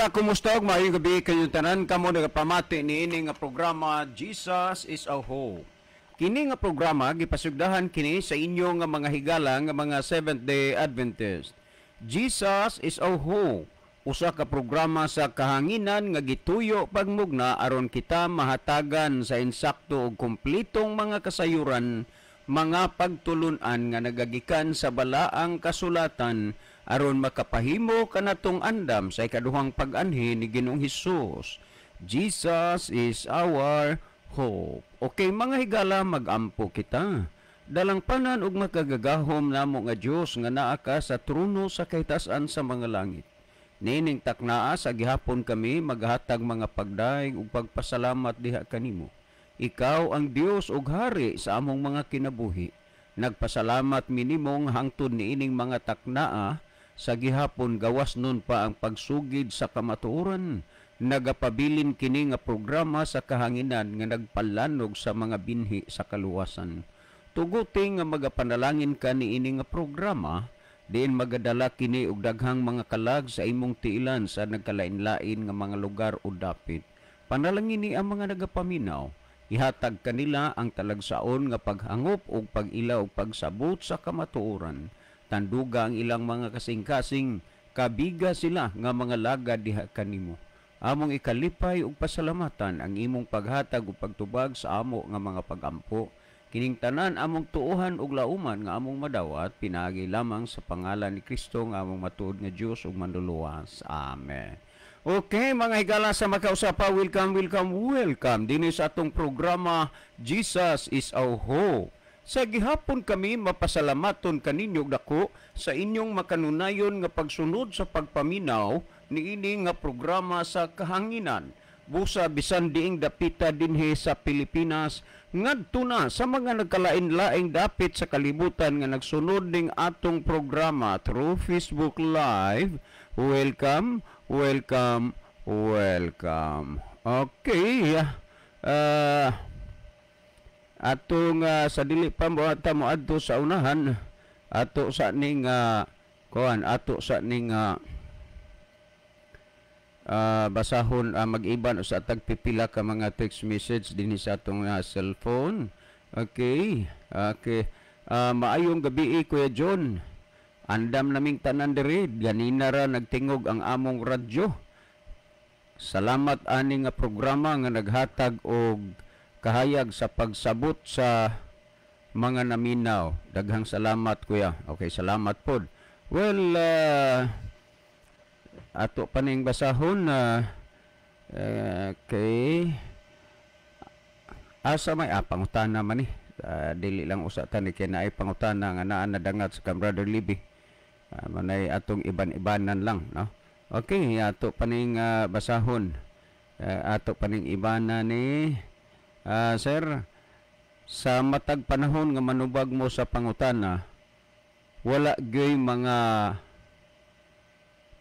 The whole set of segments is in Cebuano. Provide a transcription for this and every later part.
Higala, kumusta ug maayong gabi kayong tanan kamo nagapamati niini nga programa, Jesus is Our Hope. Kini nga programa gipasugdahan kini sa inyo nga mga higala nga mga Seventh Day Adventist. Jesus is Our Hope. Usa ka programa sa kahanginan nga gituyo pagmugna aron kita mahatagan sa insakto ug kumpletong mga kasayuran, mga pagtulunan nga nagagikan sa balaang kasulatan aron makapahimo kanatong andam sa ikaduhang pag-anhi ni Ginoong Hesus. Jesus is our hope. Okay, mga higala, magampo kita. Dalangpanan ug makagagahom namo nga Dios nga naa ka sa trono sa kahitasan sa mga langit. Niining taknaa sa gihapon kami maghatag mga pagdaig ug pagpasalamat diha kanimo. Ikaw ang Dios ug Hari sa among mga kinabuhi. Nagpasalamat mi nimo nga hangtod niining mga taknaa sa gihapon, gawas nun pa ang pagsugid sa kamatuoran, nagapabilin kini nga programa sa kahanginan nga nagpalanog sa mga binhi sa kaluwasan. Tuguti nga magapanalangin ka niini nga programa diin magadala kini og daghang mga kalag sa imong tiilan sa nagkalain-lain nga mga lugar o dapit. Panalangini ang mga nagapaminaw. Ihatag kanila ang talagsaon nga paghangop ug pag-ila ug pagsabot sa kamatuoran. Tanduga ang ilang mga kasing-kasing, kabiga sila nga mga lagad diha kanimo. Among ikalipay ug pasalamatan ang imong paghatag ug pagtubag sa amo nga mga pagampo. Kining tanan among tuohan ug lauman nga among madawat pinaagi lamang sa pangalan ni Kristo nga among matuod nga Dios ug Manluluwas. Amen. Okay, mga higala sa makausapa, welcome, welcome, welcome dinhi sa atong programa, Jesus is Our Hope. Sa gihapon kami mapasalamaton kaninyo dako sa inyong makanunayon nga pagsunod sa pagpaminaw niini nga programa sa kahanginan. Busa bisan diing dapita dinhi sa Pilipinas ngadto na sa mga nagkalain-laing dapit sa kalibutan nga nagsunod ning atong programa through Facebook Live. Welcome, welcome, welcome. Okay. Atong sa dili pa mo ata mo adto sa unahan, ato sa ning kuan, ato sa ning basahon, mag-iban sa tagpipila ka mga text message dinhi sa atong cellphone. Okay. Maayong gabi, Kuya John. Andam naming tanan diri, ganina ra nagtingog ang among radyo. Salamat ani nga programa nga naghatag og kahayag sa pagsabot sa mga naminaw. Daghang salamat, kuya. Okay, salamat pod. Well, ato pa ning basahon na okay. Asa may pangutana man ni. Dili lang usa ta ni kay naay pangutana nga naa nadangat sa kang Brother Libby. Manay atong iban-ibanan lang, no? Okay, ato pa ning basahon. Ato pa ning ibana ni sir, sa matag panahon nga manubag mo sa pangutana, wala gyoy mga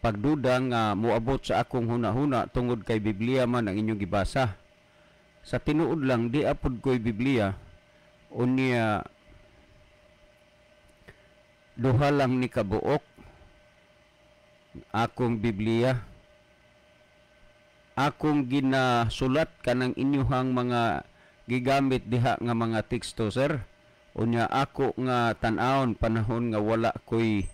pagduda nga moabot sa akong hunahuna tungod kay Biblia man ang inyong gibasa. Sa tinuod lang, di apod ko'y Biblia. Unya duha lang ni kabuok akong Biblia. Akong ginasulat kanang inyuhang mga gigamit diha nga mga teksto, sir. Unya ako nga tan-awon panahon nga wala ko'y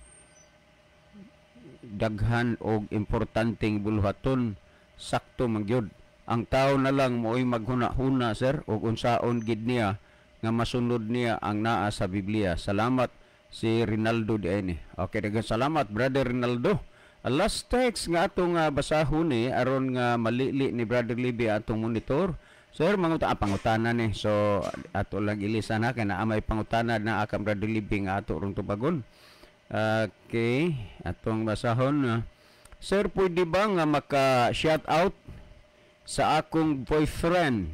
daghan og importanteng buluhaton, sakto man gyud. Ang tao na lang mo'y maghuna-huna, sir, og unsaon gid niya nga masunod niya ang naa sa Biblia. Salamat, si Rinaldo di ni. Okay, daghang salamat, Brother Rinaldo. Last text nga atong basahon ni aron nga malili ni Brother Libby atong monitor. Sir, manguta pangutana ni. So ato lang ilisan ha kay naa may pangutana na akang Brother Libby nga ato rong tubagon. Okay, atong basahon. Sir, pwede ba nga maka-shout out sa akong boyfriend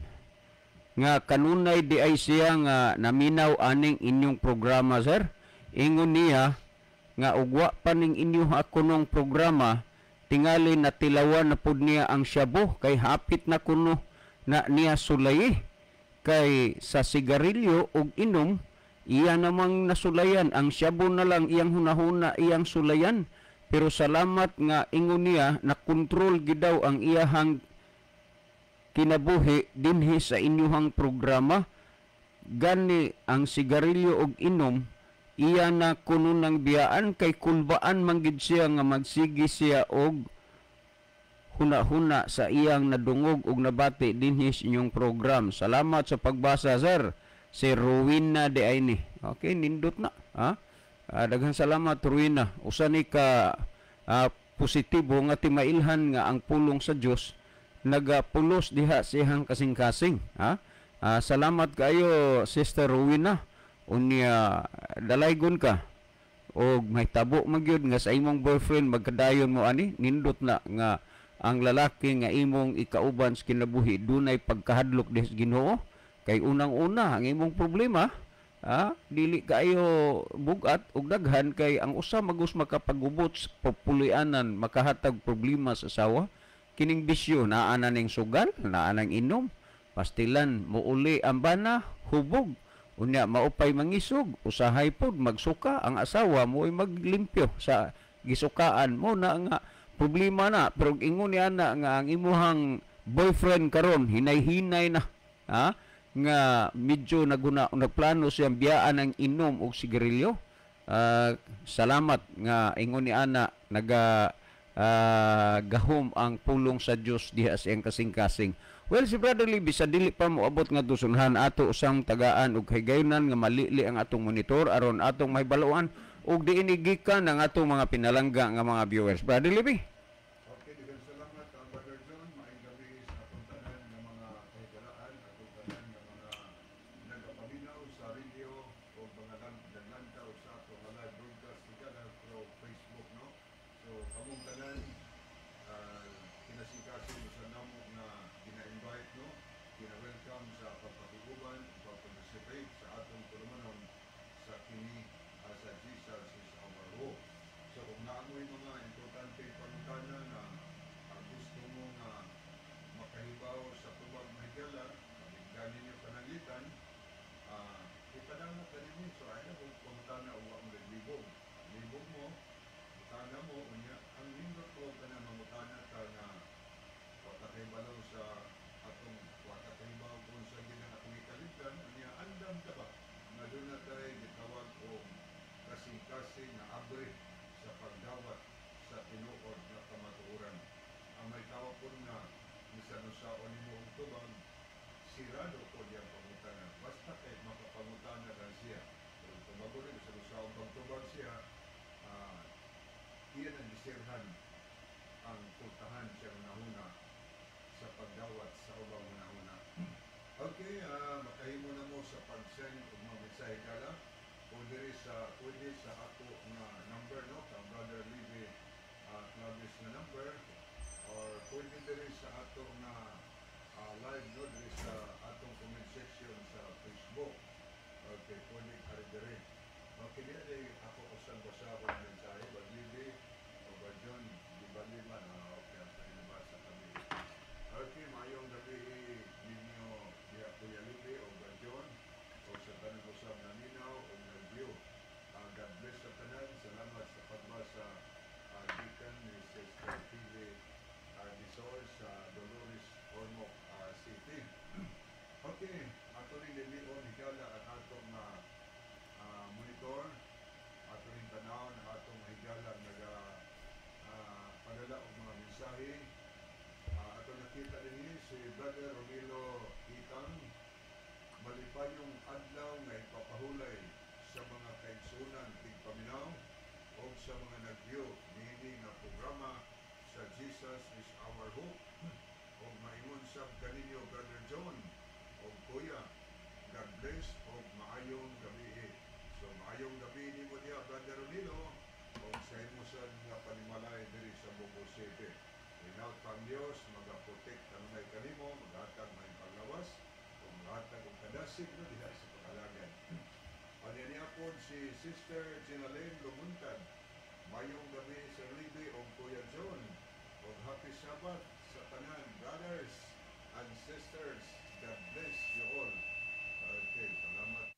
nga kanunay di ay siya nga naminaw aning inyong programa, sir? Ingon niya nga ugwa pa ning inyo ako nung programa, tingali natilawan na pud niya ang shabu kay hapit na kuno na niya sulay, kay sa sigarilyo ug inom iya namang nasulayan, ang shabu na lang iyang hunahuna iyang sulayan. Pero salamat nga ingon niya na kontrol gid daw ang iyahang kinabuhi dinhi sa inyuhang programa. Gani ang sigarilyo og inom iya na kuno ng biyaan kay kulbaan man gid siya nga magsigi siya og huna-huna sa iyang nadungog og nabati dinhi sa inyong program. Salamat sa pagbasa, sir. Si Rowena de ay ni. Okay, nindot na. Ha? Daghang salamat, Rowena. Usa ni ka positibo nga timailhan nga ang pulong sa Dios nagapulos diha siyang kasing-kasing. Ha? Salamat kayo, Sister Rowena. Unya dalaygon ka og may tabo magyud nga sa imong boyfriend magkadayon mo ani. Nindot na nga ang lalaki nga imong ikauban sa kinabuhi dunay pagkahadlok diha sa Ginoo kay unang-una ang imong problema, dili kaayo bugat og daghan kay ang usa magus makapagubot sa pupulianan, makahatag problema sa asawa kining bisyo. Naa na ning sugal, naa nang inom, pastilan muuli ang bana, hubog. Unya maupay mangisog, usahay pod magsuka ang asawa mo ay maglimpyo sa gisukaan mo na nga problema na. Pero ingon niya na nga ang imuhang boyfriend karon hinay-hinay na, ha, nga medyo naguna nagplano siyang biyaan ang inom og sigarilyo. Salamat nga ingon ni ana naga gahom ang pulong sa Dios diha sa iyang kasing-kasing. Well, si Brother Lee, sa dili pa moabot nga dusunhan, ato usang tagaan og higayonan nga malili ang atong monitor aron atong mahibaluan og diin gikan ang atong mga pinalangga nga mga viewers. Brother Libby. Okay, daghang salamat, Brother John. Maayong gabi sa atong tanan nga mga kahigalaan, atong tanan nga mga nagapaminaw sa radio o mga naglantaw sa atong mga live broadcast higala through Facebook, no? So, kamong tanan, kinasingkasing sa namo nga gina-invite, no? Gina-welcome sa pagpakiguban, pag-participate sa atong tulumanon sa kini sa Jesus Is Our Hope. So kung naamoy mga importante pangutana na gusto mo nga makahibaw sa tubag mahigala, mabigyan ninyo pananglitan, ipadamo ka ninyo. So ay na kung pangutana o wa mo libog. Libog mo, mutana mo, unya, ang nindot ko ka na mangutana ka nga wa ta kahibalo sa atong wa ta kahibaw kung sa ginang atong ikaligtan, unya andam ka ba nga doon na tayo gitawag og kasing-kasing nga abre sa pagdawat sa tinuod nga kamatuoran. Ang may tao po nga bisan unsaon nimo og tubag, sirado po diyang pangutana. Basta kay makapangutana lang siya. Pero tubagon na bisan unsaon pagtubag siya, iyan ang gisirhan ang pultahan siyang nahuna sa pagdawat sa ubang hunahuna. Okay, makahimo na mo sa pag-send og mga mensahe gala o diri sa pwede sa ako nga number, no, kang Brother Libby Clavis nga number, or pwede diri sa ato nga live, no, diri sa atong comment section sa Facebook. Okay, pwede ari diri. Okay, di ay ako usang basahon ang mensahe, Brother Libby o Brother John, di ba man? Okay, ang nabasa kami. Okay, maayong gabi ninyo diha, Kuya Libby o Brother John o sa tanan usab na ninaw o nag-view. God bless sa tanan. Salamat sa pagbasa, gikan ni Sister Pili Disol sa Dolores, Ormoc City. Okay, ato rin lilion higala ang atong monitor. Ato rin tanaw ang atong higala naga padala og mga mensahe. Ato nakita dinhi si Brother Romilo Itang: "Malipayong adlaw nga ipapahulay sa mga kaigsunan tigpaminaw o sa mga nag-view niini nga programa sa Jesus Is Our Hope. Og maingon sab kaninyo, Brother John og Kuya. God bless og maayong gabi." So maayong gabi nimo diha, Brother Ronilo, og sa imo sad nga panimalay diri sa Bogo City. Hinaut pang Dios magaprotect kanunay kanimo, maghatag may paglawas ug maghatag og kadasig, no, diha sa pag-alagad. Ano niya po si Sister Ginaline Lumuntad: "Mayong gabi, Sir Libby og Kuya John og happy Sabbath sa tanan brothers and sisters. God bless you all." Okay, salamat.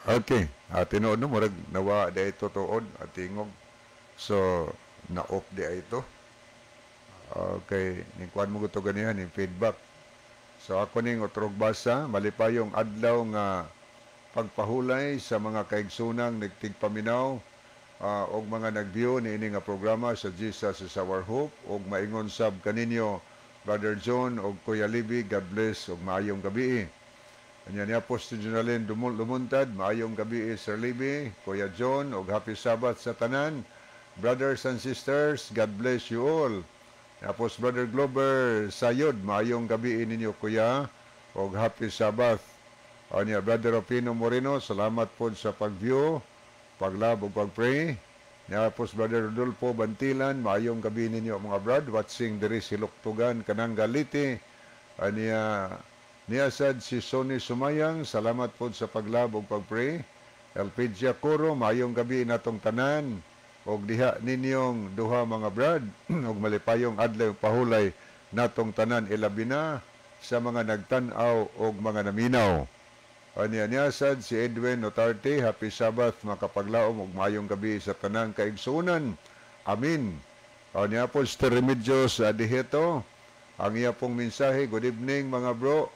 Okay, tinuod no, murag nawa di ito tuod at tingog. So na-off di ito. Okay, ning kuan mo to ganihan ning feedback. So ako ning utrog basa, malipayong adlaw nga pagpahulay sa mga kaigsunang nagtigpaminaw og mga nag-view niini nga programa sa Jesus is Our Hope, og maingon sab kaninyo, Brother John og Kuya Libby, God bless og maayong gabi. Anya niya po si Junalyn Lumuntad, maayong gabi, Sir Libby, Kuya John, og happy Sabbath sa tanan. Brothers and sisters, God bless you all. Tapos Brother Glover Sayod, maayong gabi ninyo, Kuya, og happy Sabbath. Anya Brother Opino Moreno, salamat po sa pag-view, pag-love ug pag-pray. Tapos Brother Rodolfo Bantilan, maayong gabi ninyo, mga brad, watching diri si Luktugan, Kananga, Leyte. Anya niya sad si Sonny Sumayang, salamat po sa pag-love ug pag-pray. Elpidia Coro, maayong gabi natong tanan og diha ninyong duha, mga brad, og malipayong adlaw pahulay natong tanan, ilabi na sa mga nagtan-aw og mga naminaw. Anya niya sad si Edwin Notarte, happy Sabbath, makapaglaom og maayong gabi sa tanang kaigsuonan. Amin. Anya po si Remedios Adiheto, ang iya pong mensahe, good evening, mga bro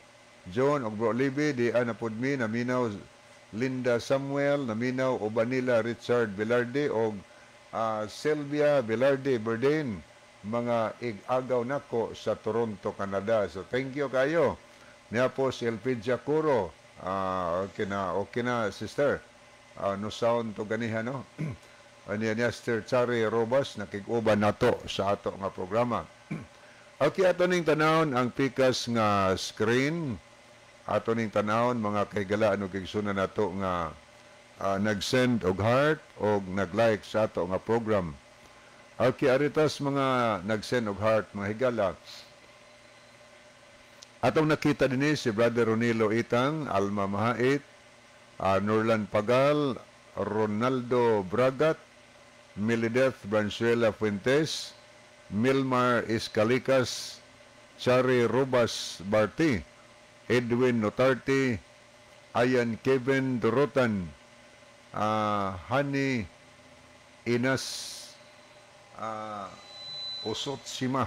John og bro Libby, di ana pod mi naminaw. Linda Samuel naminaw, uban nila Richard Velarde og Sylvia Velarde Berdin, mga ig-agaw nako sa Toronto, Canada. So thank you kayo. Niya po si Elpidia Curo. Okay na, sister. No sound to ganiha no. Anya niya Sister Chari Robas, nakig-uban nato sa ato nga programa. Okay, ato ning tanawon ang pikas nga screen. Ato ning tanawon, mga kahigalaan ug igsunan nato nga nag-send og heart og nag-like sa ato nga program. Okay, aritas mga nag-send og heart, mga higala. Atong nakita dinhi si Brother Ronilo Itang, Alma Mahait, Norlan Pagal, Ronaldo Bragat, Milideth Branzuela Fuentes, Milmar Escalicas, Chari Robas Barti, Edwin Notarte, Ayan Kevin Dorotan, Hani Inas Usot Sima,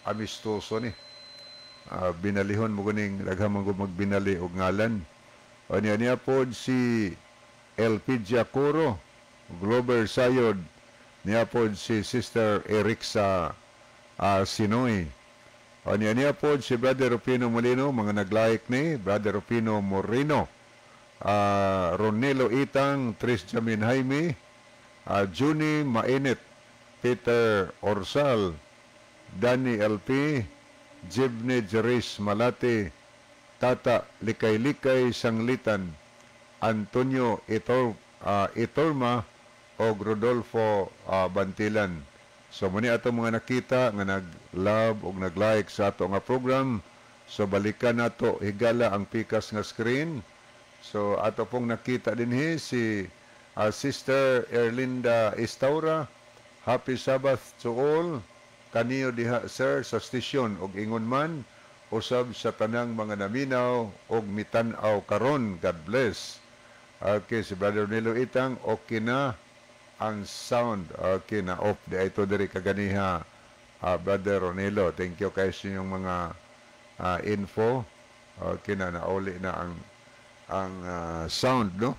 amistoso ni. Binalihon mo kuning daghan man ko magbinali og ngalan. Anya niya pod si Elpidia Coro, Glover Sayod, niya pod si Sister Erixa Sinoy. Anya niya pod si Brother Rufino Molino, mga nag-like ni Brother Rufino Moreno, Ronelo Itang, Tris Jamin Jaime, Juni Mainit, Peter Orsal, Danny LP, Jibne Jeris Malate, Tata Likay-Likay Sanglitan, Antonio Itorma og Rodolfo Bantilan. So muni ato mga nakita nga nag-love og nag-like sa ato nga program. So balikan nato, higala, ang pikas nga screen. So ato pong nakita dinhi si Sister Erlinda Estaura. Happy Sabbath to all. Kaniyo diha, sir, sa station og ingon man usab sa tanang mga naminaw og mitan-aw karon. God bless. Okay, si Brother Nilo Itang, okay na ang sound. Okay na off di ito diri kaganiha, Brother Ronelo. Thank you kay sa inyong mga info. Okay na, nauli na ang sound, no?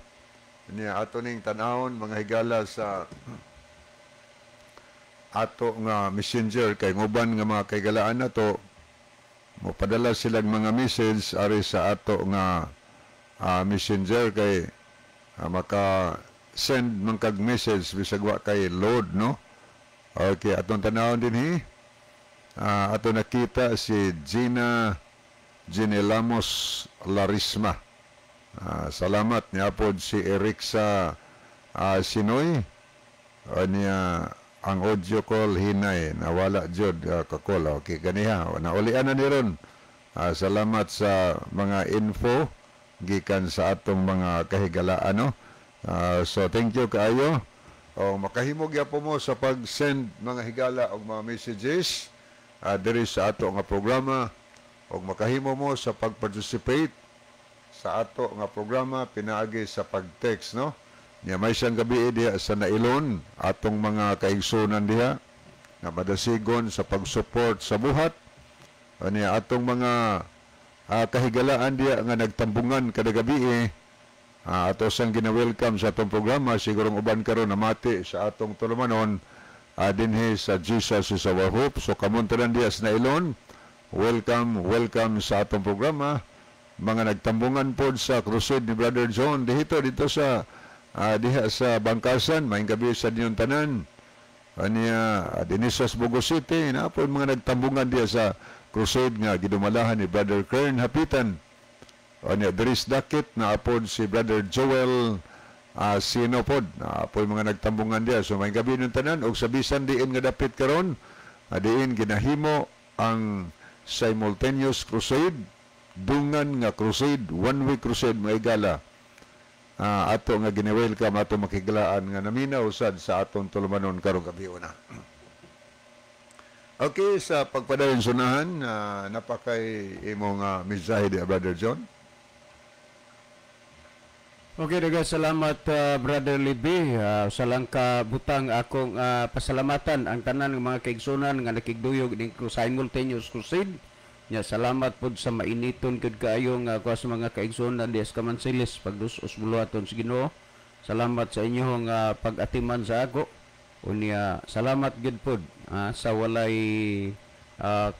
Niya ato ning tan-awon, mga higala, sa ato nga messenger kay nguban nga mga kahigalaan nato mopadala silang mga message ari sa ato nga messenger kay maka send man kag message bisag wa kay load, no? Okay, atong tanawon dinhi, ato nakita si Gina Ginelamos Larisma. Salamat niya pod si Eric sa Sinoy. Niya ang audio call hinay, nawala jud ka-call. Okay, ganiha naulian na ni ron. Salamat sa mga info gikan sa atong mga kahigalaan, no? So thank you kaayo. O makahimo gyapon mo sa pag-send, mga higala, og mga messages diri sa ato nga programa og makahimo mo sa pag-participate. sa ato nga programa pinaagi sa pag-text, no? Nya may siyang gabi diha sa Nailon, atong mga kaigsunan diha nga madasigon sa pag-support sa buhat. Nya atong mga kahigalaan diha nga nagtambungan kada gabi, ato sang gina-welcome sa atong programa. Sigurong uban karon namati sa atong tulumanon dinhi sa Jesus is Our Hope. So kamon tanan diha sa Nailon, welcome, welcome sa atong programa. Mga nagtambungan pod sa crusade ni Brother John dito dito sa diha sa Bangkasan, maayong gabi sa inyong tanan. Ania dinhi sa Bogo City, na po mga nagtambungan diha sa crusade nga gidumalahan ni Brother Kern Hapitan. Ania diri sa Dakit na apod si Brother Joel Sino pod, na po mga nagtambungan diha. So maayong gabi inyong tanan og sa bisan diin nga dapit karon, diin ginahimo ang simultaneous crusade, dungan nga crusade, one week crusade mga igala. Ato nga gina-welcome ato makigalaan nga naminaw sad sa atong tulumanon karong gabi una. Okay, sa pagpadayon sunahan, napakay imong mensahe di Brother John. Okay, daghang salamat Brother Libby. Sa lang ka butang akong pasalamatan ang tanan ng mga kaigsunan nga nakigduyog ning simultaneous crusade. Nya salamat pod sa mainiton gud kaayo nga kuha sa mga kaigsunan diha sa Kamansilis pagdus-os buluhaton sa Ginoo. Salamat sa inyong pag-atiman sa ako. Unya salamat gud pod sa walay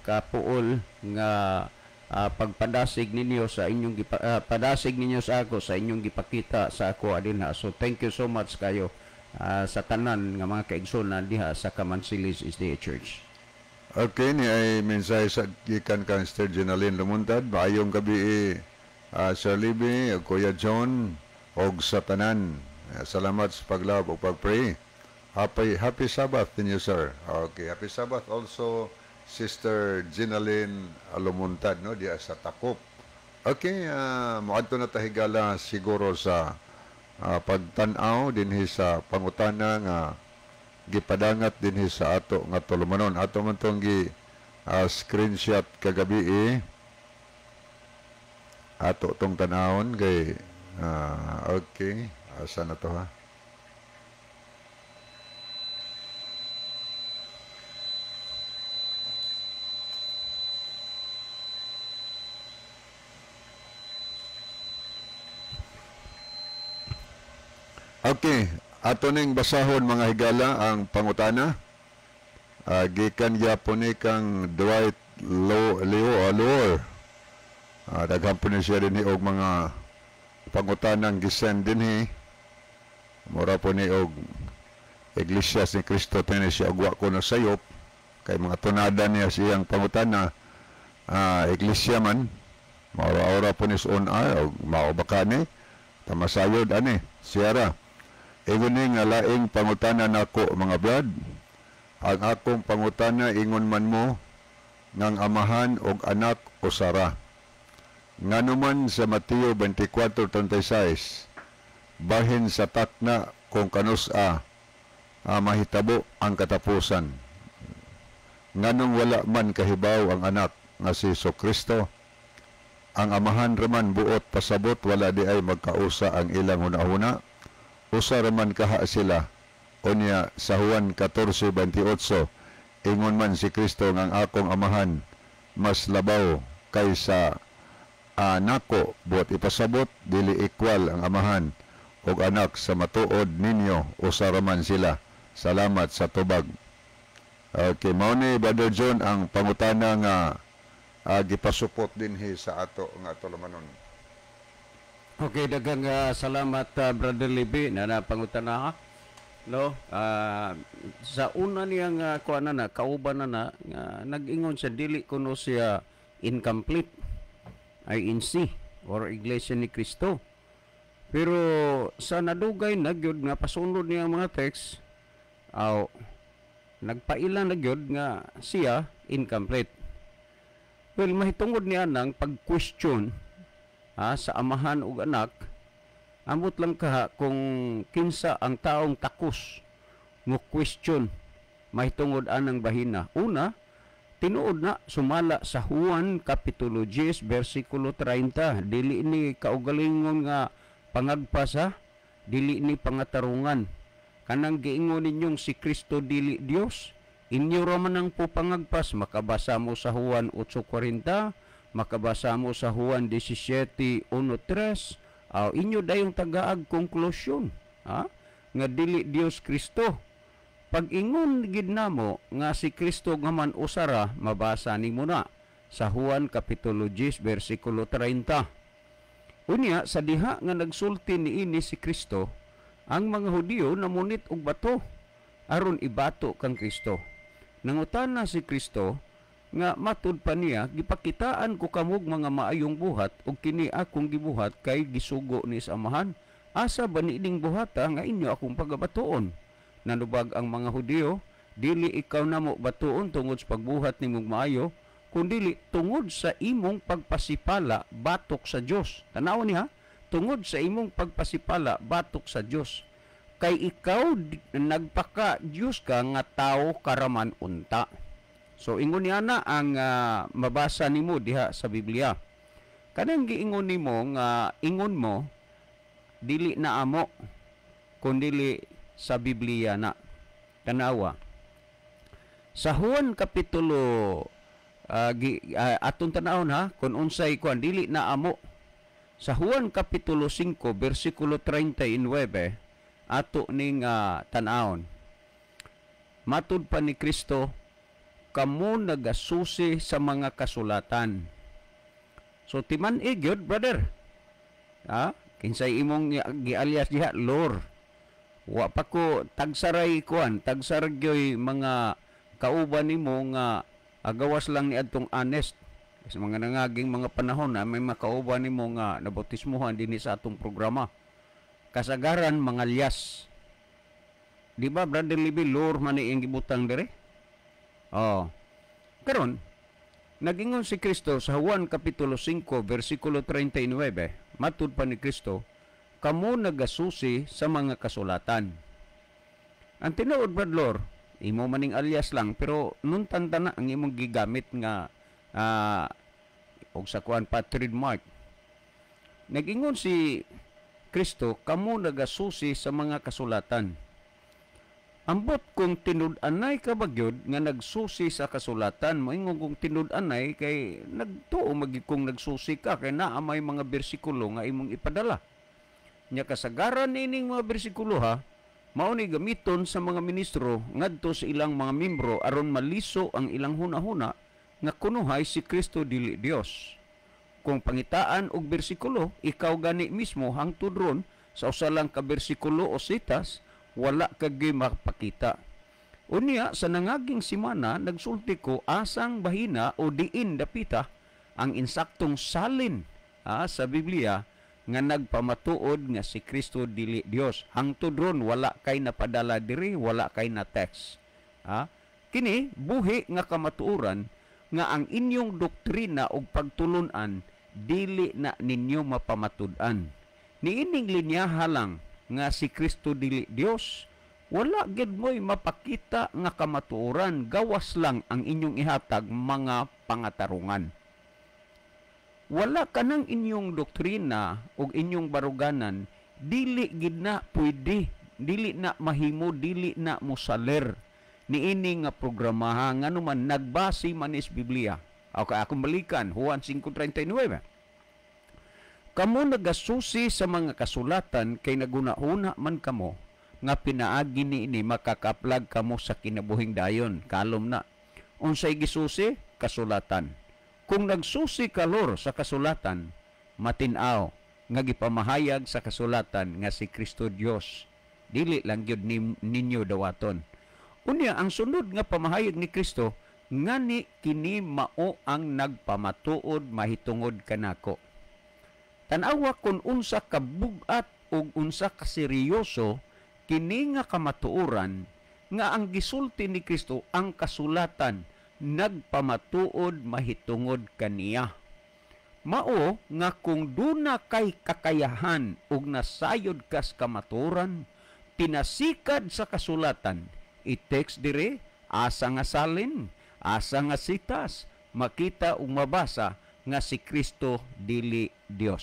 kapuol nga pagpadasig ninyo sa inyong padasig ninyo sa ako sa inyong gipakita sa ako adinha. So thank you so much kayo sa tanan nga mga kaigsunan diha sa Kamansilis SDA Church. Okay, ni ay mensahe sa gikan kang Sister Jenaline Lumuntad. Maayong gabi Sir Libby, Kuya John, og sa tanan. Salamat sa paglove o pag-pray. Happy, happy Sabbath ninyo, sir. Okay, happy Sabbath also Sister Jenaline Lumuntad, no, diya sa Takop. Okay, moadto na tahigala siguro sa pagtan-aw dinhi sa pangutana nga gipadangat dinhi sa ato nga tulumanon. Ato man tong gi screenshot kagabi ato tong tanawon kay okay, asa na to ha? Okay, ato ning basahon mga higala ang pangutana. Gikan gyapon ni kang Dwight Leo Alor. Daghan po ni siya dinhi og mga pangutanang gisend dinhi. Mura po ni og Iglesia ni Cristo tini siya og wa ko na sayop kay mga tunada niya siyang pangutana. Iglesia man maura-ora po ni sa on og mao baka ni tamasayod ani siyara. Ingon ni nga laing pangutana nako mga brad. Ang akong pangutana ingon man mo ngang amahan og anak usara. Nganuman sa Mateo 24:36 bahin sa takna kung kanus-a mahitabo ang katapusan. Nganong wala man kahibaw ang anak nga si Jesucristo, ang amahan raman buot pasabot wala di ay magkausa ang ilang hunahuna. Usa raman kaha sila. Unya sa Juan 14:28 ingon man si Kristo nga ang akong amahan mas labaw kaysa nako, buot ipasabot dili equal ang amahan ug anak sa matuod ninyo, usa raman sila. Salamat sa tubag. Okay, mao ni Brother John ang pangutana nga gipasupot dinhi sa ato nga tulumanon. Okay, daghang salamat Brother Libby na napangutana ha. No, sa una niyang kuan na kauban na nga nag-ingon sa dili kuno siya incomplete INC or Iglesia ni Cristo. Pero sa nadugay na gyud nga pasunod niya ang mga text, aw nagpaila na gyud nga siya incomplete. Well, mahitungod niya nang pag-question sa amahan ug anak, amot lang kaha kung kinsa ang taong takos mo question mahitungod anang bahina. Una, Tinuod na sumala sa Juan Kapitulo 10 versikulo 30. Dili ni kaugalingon nga pangagpas, ha? Dili ni pangatarungan. Kanang giingon ninyong si Kristo dili Dios, inyo ra man ang pupangagpas. Makabasa mo sa Juan 8:40, makabasa mo sa Juan 17:1-3, inyo dayong tagaag konklusyon, ha? Nga dili Dios Kristo. Pag-ingon gid namo nga si Kristo nga man usara, mabasa nimo na sa Juan Kapitulo 10 versikulo 30. Unya sa diha nga nagsulti niini si Kristo, ang mga Hudiyo namunit og bato aron ibato kang Kristo. Nangutana si Kristo nga matud pa niya, gipakitaan ko kamog mga maayong buhat ug kini akong gibuhat kay gisugo ni sa Amahan. Asa ba niining buhata nga inyo akong pagabatuon? Nanubag ang mga Hudiyo, dili ikaw namo batuon tungod sa pagbuhat nimong maayo, kundili tungod sa imong pagpasipala batok sa Dios. Tanaw niya, tungod sa imong pagpasipala batok sa Dios. Kay ikaw nagpaka Dios ka nga tao karaman unta. So ingon niya na ang mabasa nimo diha sa Biblia. Kanang giingon nimo nga ingon mo dili na amo kundili sa Biblia na. Tanawa. Sa Juan Kapitulo atong tanawon ha kung unsay kuan dili na amo. Sa Juan Kapitulo 5 versikulo 39 ato ning tan-awon. Matud pa ni Kristo, kamo nagasusi sa mga kasulatan. So timan gyud, brother. Ha? Kinsay imong gialias diha, Lord. Wa pa ko tagsaray kuan, tagsaray gyoy mga kauban nimo nga agawas lang ni adtong honest. Sa mga nangaging mga panahon na may makauban nimo nga nabautismuhan dinhi sa atong programa. Kasagaran mga lias. Di ba, Brother Libby, Lord man ni iyang gibutang dire? Oh. Karon, nagingon si Kristo sa Juan Kapitulo 5 versikulo 39, matud pa ni Kristo, kamo nagasusi sa mga kasulatan. Ang tinuod, Brad Lord, imo maning alias lang, pero nun tanda na ang imong gigamit nga og sa kuan pa trademark. Nagingon si Kristo, kamo nagasusi sa mga kasulatan. Ambot kung tinud-anay ka bagyod nga nagsusi sa kasulatan, moingon kung tinud-anay kay nagtuo magi kung nagsusi ka kay naa may mga bersikulo nga imong ipadala. Nya kasagaran nining mga bersikulo ha, mao ni gamiton sa mga ministro ngadto sa ilang mga membro aron maliso ang ilang hunahuna nga kunuhay si Kristo dili Dios. Kung pangitaan og bersikulo, ikaw gani mismo hangtod ron sa usa lang ka bersikulo o sitas, wala ka gyud mapakita. Unya sa nangaging simana nagsulti ko asang bahina o diin dapita ang insaktong salin sa Biblia nga nagpamatuod nga si Kristo dili Dios. Hangtod ron wala kay napadala diri, wala kay na text. Kini buhi nga kamatuoran nga ang inyong doktrina og pagtulun-an dili na ninyo mapamatud-an. Niining linyaha lang nga si Kristo dili Dios, wala gid mo'y mapakita nga kamatuoran, gawas lang ang inyong ihatag mga pangatarungan. Wala kanang inyong doktrina og inyong baruganan, dili gid na pwede, dili na mahimo, dili na mosaler niini nga programa ngano man nagbase man is Biblia. Okay, akong balikan Juan 5:39. Kamo nagasusi sa mga kasulatan kay naguna-una man kamo nga pinaagi niini makakaplag kamo sa kinabuhing dayon. Kalom na. Unsay gisusi? Kasulatan. Kung nagsusi kalor sa kasulatan, matin-aw nga gipamahayag sa kasulatan nga si Kristo Dios. Dili lang gyud ninyo dawaton. Unya ang sunod nga pamahayag ni Kristo, ngani kini mao ang nagpamatuod mahitungod kanako. Tan-awa kung unsa ka bug-at ug unsa ka seryoso kini nga kamatuoran nga ang gisulti ni Kristo ang kasulatan nagpamatuod mahitungod kaniya. Mao nga kung duna kay kakayahan ug nasayod kas kamatuoran, pinasikad sa kasulatan, i-text dire asa nga salin, Asa nga sitas makita ug mabasa nga si Kristo dili Dios?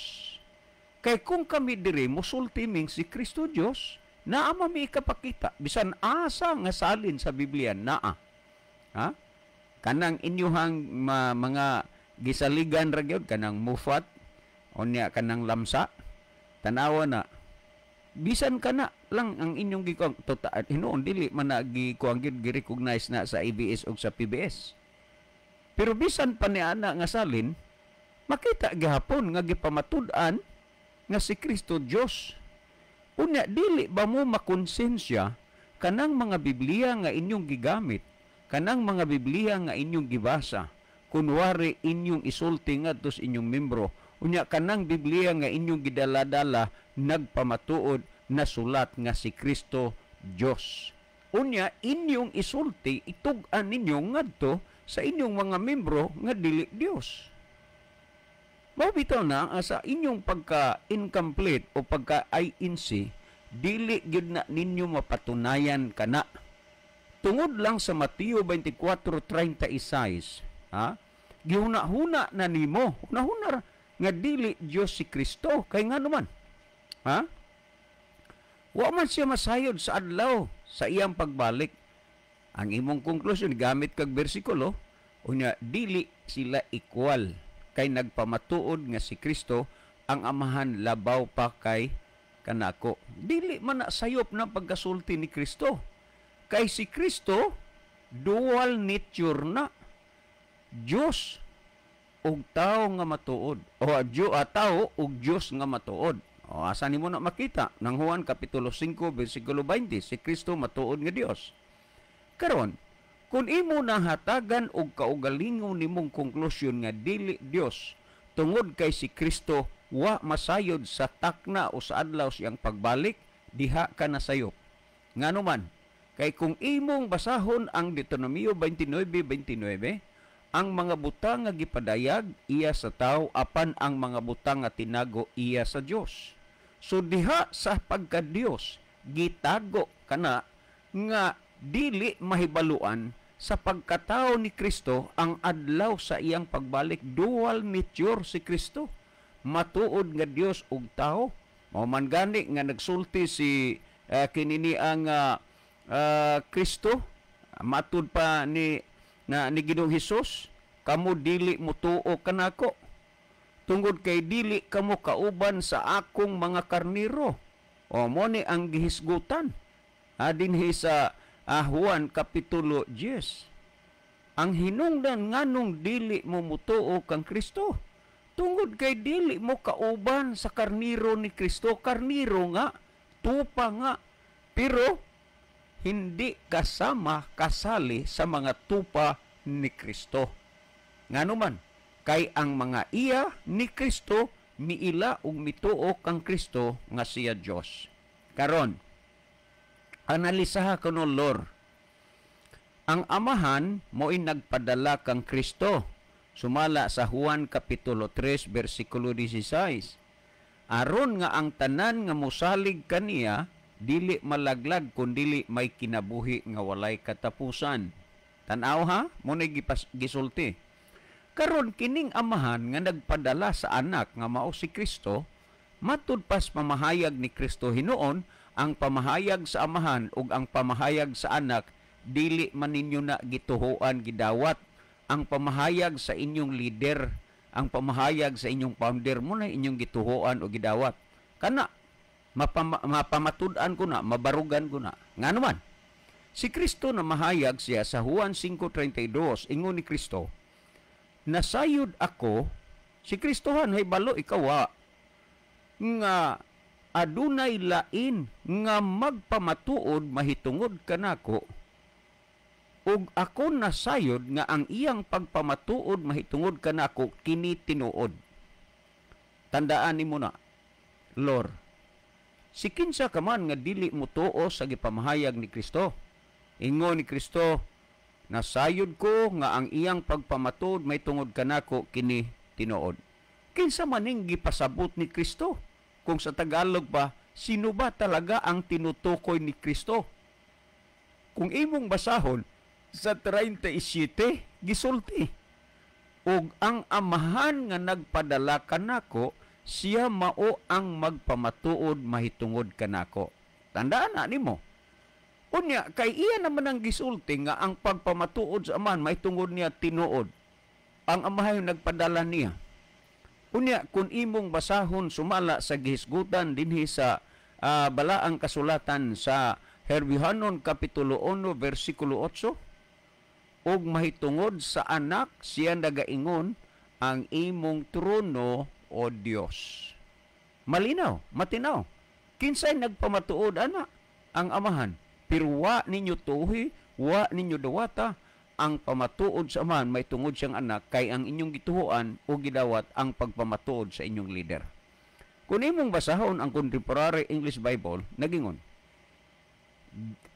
Kay kung kami diri mosulti ming si Kristo Dios, naa man mi ikapakita bisan asa nga salin sa Biblia naa. Ha? Kanang inyuhang mga gisaligan ra gyud, kanang mufat unya kanang lamsa, tanawa na bisan kana lang ang inyong gikuang tota, hinuon dili man na gikuang gyud gi-recognize na sa ABS ug sa PBS. Pero bisan pa ni ana nga salin, makita gihapon nga gipamatud-an nga si Kristo Dios. Unya dili ba mo makonsensya kanang mga Biblia nga inyong gigamit, kanang mga Biblia nga inyong gibasa, kunwari inyong isulti ngadto sa inyong membro, unya kanang Biblia nga inyong gidala-dala nagpamatuod na sulat nga si Kristo Dios. Unya inyong isulti, itug-an ninyo ngadto sa inyong mga membro nga dili Dios. Mao bitaw na sa inyong pagka-incomplete o pagka-INC, dili gyud na ninyo mapatunayan kana. Tungod lang sa Mateo 24:36, ha? Gihuna-huna na nimo, hunahuna nga dili Dios si Kristo, kay ngano man? Ha? Wa man siya masayod sa adlaw sa iyang pagbalik. Ang imong konklusyon gamit kag bersikulo, unya dili sila equal kay nagpamatuod nga si Kristo ang Amahan labaw pa kay kanako. Dili man na sayop na pagkasulti ni Kristo. Kay si Kristo dual nature na, Dios ug tao nga matuod, o tao ug Dios nga matuod. O asa nimo na makita nang Juan kapitulo 5 bersikulo 20, si Kristo matuod nga Dios. Karon, kung imo nahatagan og kaugalingon nimong konklusyon nga dili Dios tungod kay si Kristo wa masayod sa takna o sa adlaw siyang pagbalik, diha ka nasayop. Ngano man, kay kung imong basahon ang Deuteronomio 29:29, ang mga butang nga gipadayag iya sa tao, apan ang mga butang nga tinago iya sa Dios. So diha sa pagka-Dios gitago kana nga dili mahibaluan sa pagkatao ni Kristo ang adlaw sa iyang pagbalik. Dual nature si Kristo, matuod nga Dios ug tao. Mao man gani nga nagsulti si kinini ang Kristo, matud pa ni na ni Ginoong Hesus, kamo dili mutuo kanako tungod kay dili kamo kauban sa akong mga karniro. O mo ni ang gihisgutan dinhi sa Juan kapitulo 10. Ang hinungdan nganong dili mo mutuo kang Kristo tungod kay dili mo kauban sa karniro ni Kristo. Karniro nga, tupa nga, pero hindi kasama kasali sa mga tupa ni Kristo. Ngano man, kay ang mga iya ni Kristo miila ug mituo kang Kristo nga siya Dios. Karon, analisaha kuno Lord. Ang Amahan mo'y nagpadala kang Kristo. Sumala sa Juan kapitulo 3 bersikulo 16. Aron nga ang tanan nga mosalig kaniya dili malaglag kun dili may kinabuhi nga walay katapusan. Tan-aw ha, mo ni gisulti. Karon kining Amahan nga nagpadala sa anak nga mao si Kristo, matud pas pamahayag ni Kristo hinuon, ang pamahayag sa Amahan ug ang pamahayag sa anak dili man ninyo na gituhoan gidawat. Ang pamahayag sa inyong leader, ang pamahayag sa inyong founder mo na inyong gituhoan o gidawat. Kana mapamatud-an ko na, mabarugan ko na. Ngano man, si Kristo na mahayag siya sa Juan 5:32, ingon ni Kristo, nasayod ako, si Kristohan hay balo ikaw nga adunay lain nga magpamatuod mahitungod kanako, ug ako nasayod nga ang iyang pagpamatuod mahitungod kanako kini tinuod. Tandaan nimo na, Lord, si kinsa ka man nga dili motuo sa gipamahayag ni Kristo. Ingon ni Kristo, nasayod ko nga ang iyang pagpamatuod may tungod kanako kini tinuod. Kinsa man ning gipasabot ni Kristo? Kung sa Tagalog pa, sino ba talaga ang tinutukoy ni Kristo? Kung imong basahon sa 37, gisulti. Ug ang Amahan nga nagpadala kanako, siya mao ang magpamatuod mahitungod kanako. Tandaan na nimo. Unya kay iya naman ang gisulti nga ang pagpamatuod sa Amahan mahitungod niya tinuod. Ang Amahan yung nagpadala niya. Unya kung imong basahon sumala sa gihisgutan dinhi sa balaang kasulatan sa Herbihanon Kapitulo 1 versikulo 8, ug mahitungod sa anak siya nagaingon, ang imong trono, o Dios. Malinaw, matinaw. Kinsay nagpamatuod ana? Ang Amahan. Pero wa ninyo tuhi, wa ninyo dawata ang pamatuod sa Amahan may tungod siyang anak, kay ang inyong gituhuan o gidawat ang pagpamatuod sa inyong leader. Kung imong basahon ang Contemporary English Bible, nagingon,